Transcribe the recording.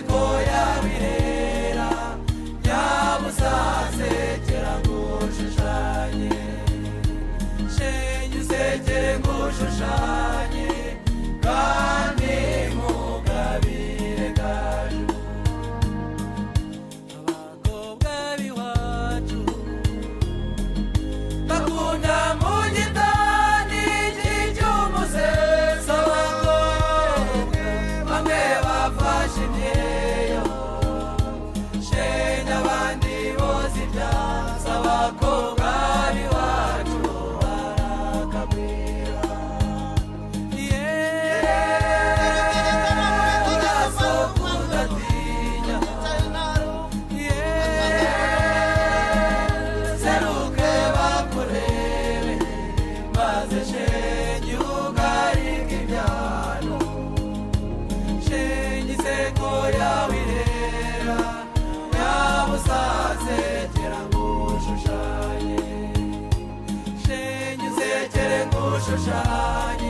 inseko yawe irera, nyabusasekera ngushushanye. Shenge usekere ngushushanye, kandi nkugabire gaju. Abakobwa b'iwacu bakunda mu gitani cy'umuseso. Abakobwa bamwe bafashe imyeyo, shenge abandi boza ibyansi. Abakobwa b'iwacu barakagwira. Yeee, urasohoka udatinya. Yeee, seruke bakurebe, maze shenge ugarike ibyano. Shenge inseko yawe irera, nyabusasekera ngushushanye. Shenge usekere ngushushanye.